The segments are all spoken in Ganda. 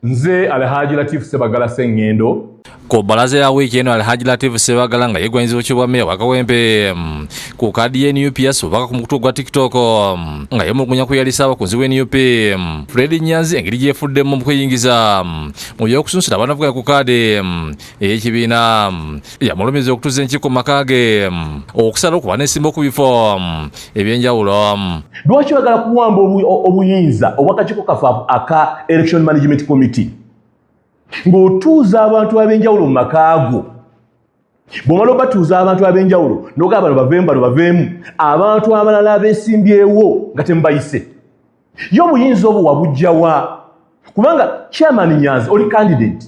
Nze Alhaji Latif Sebagala Sengendo. Ku bbalaza ya wiiki eno, Alhaji Latif Sebagala nga yeggwanyiza kyobwa meeya wa Kawempe ku kaadi ye NUP yasubaka ku mukutu gwa TikTok nga yemulugunya ku yali ssaabakunzi wa NUP Fred Nyanzi engeri gyefuddemu mu kweyingiza mu by'okusunsula abanavuganya ku kaadi ey'ekibiina. Yamulumiza okutuza enkiiko mu maka ge okusala okuba n'ensimbo ku bifo ebyenjawulo. Lwaki oyagala kuwamba obuyinza obwakakiiko kaffe aka Election Management Committee ng'otuuza abantu ab'enjawulo mu maka go? Bw'omala obatuuza abantu ab'enjawulo n'ogamba bano baveemu, bano baveemu, abantu abalala abeesimbyewo nga temubayise, ye obuyinza obwo wabujjawa? Kubanga Chairman Nyanzi, oli candidate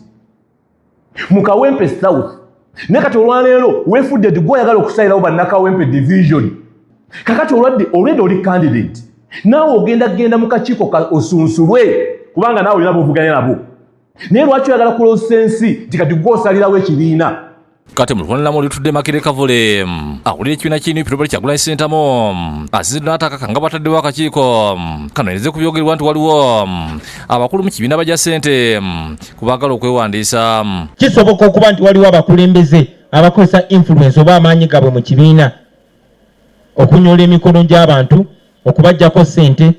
mu Kawempe South, naye kati olwaleero weefudde nti gwe oyagala okusalirawo bannakawempe Division. Kakati olwadde olwedde oli candidate, naawe ogenda kugenda mu kakiiko osunsulwe, kubanga naawe olina bovuganya nabo. Naye lwaki oyagala kulosa ensi nti kati gwe osalirawo ekibiina? Kati mu lukunalamu olutudde Makere Kavule, akulira ekibiina kya NUP Robert Kyagulanyi Ssentamu asinzidde n'atakaka nga bataddewo akakiiko kanoonyereze ku byogerwa nti waliwo abakulu mu kibiina bajja ssente ku baagala okwewandiisa. Kisoboka okuba nti waliwo abakulembeze abakozesa influence oba amaanyi gaabwe mu kibiina okunyoola emikono gy'abantu, okubaggyako ssente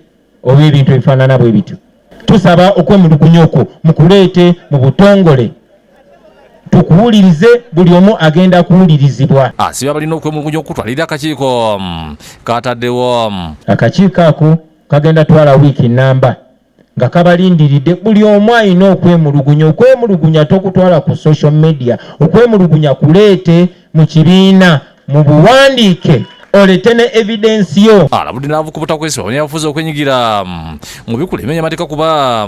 oba ebintu ebifaanana bwe bityo. Tusaba okwemulugunya okwo mukuleete mu butongole, tukuwulirize. Buli omu agenda kuwulirizibwa. Asibye abalina okwemulugunya okutwalira akakiiko kataddewo. Akakiiko ako kagenda twala wiiki namba nga kabalindiridde buli omu alina okwemulugunya. Okwemulugunya tokutwala ku social media, okwemulugunya kuleete mu kibiina mu buwandiike, olete ne evidence yo. Alabudde n'avuka obutakwesiba bannabyabufuzi okwenyigira mu bikula ebimenya amateeka, kuba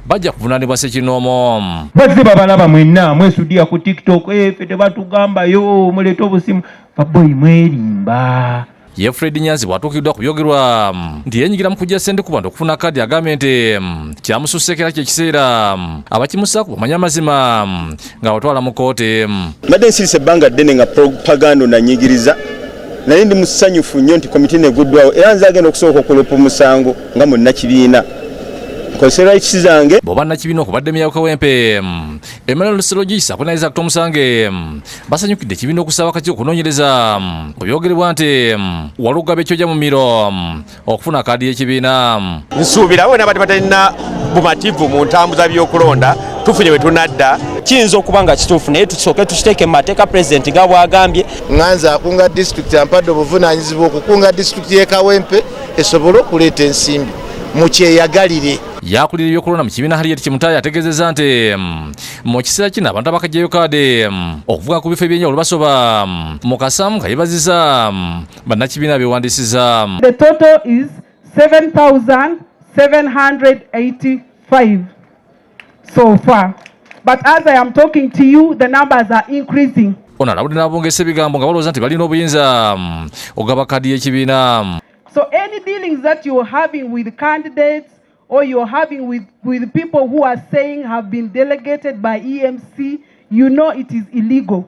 bajja kuvunaanibwa ssekinnoomu. Bazze babalaba mwenna mwesudiya ku TikTok. Eh, ffe tebatugambayo muleete obusimu, baboyi mwerimba. Ye Fred Nyanzi bw'atuukiddwa ku byogerwa nti yeenyigira mu kuggya ssente ku bantu okufuna kaadi, agambye nti kyamususseeko era kyekiseera abakimusaako bamanye amazima ng'abatwala mu kkooti. Mbadde nsirise ebbanga ddene nga propaganda nanyigiriza, naye ndi musanyufu nnyo nti komiti neguddwawo, era nze agenda okusooka okulopa omusango nga munnakibiina nkozese rights zange. Bw'oba nnakibiina okubadde meeya Kawempe Emmanuel Serogis akunayeza Tomusange basanyukidde ekibiina okusaba akakiiko okunoonyereza ku byogerebwa nti walugaba ekyojja mu miro okufuna kaadi y'ekibiina. Nsuubira bona abadde batalina bumativu mu ntambuza by'okulonda, tufunye bwe tunadda. Kiyinza okuba nga kituufu, naye tusooke tukiteeke mu mateeka, pulezidenti nga bw'agambye. Ŋŋanza akunga disitulikiti ampadde obuvunaanyizibwa okukunga disitulikiti y'e Kawempe esobole okuleeta ensimbi mukyeyagalire. Yakulira ebyokulonda mu kibiina Harriet Kimutayi ategeezezza nti mu kiseera kino abantu abakajjayo kaadi okuvuga ku bifo ebyenjawulo basoba mu kasamu, nga yebaziza bannakibiina bewandiisiza. The total is 7,785 so far. But as I am talking to you, the numbers are increasing. Ono alabudde n'abongesa ebigambo nga balowooza nti balina obuyinza okugaba kaadi y'ekibiina. So any dealings that you're having with candidates or you're having with people who are saying have been delegated by EMC, you know it is illegal.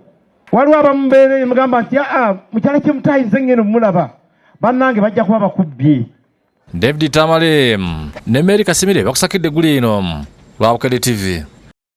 Waliwo abamubeere mugamba nti aa, mukyala Kyemutayi nze ngenda omulaba, bannange bajja kuba bakubbye. David Tamale ne Mary Kasimire bakusakidde eggulu eno lwa Bukedde TV.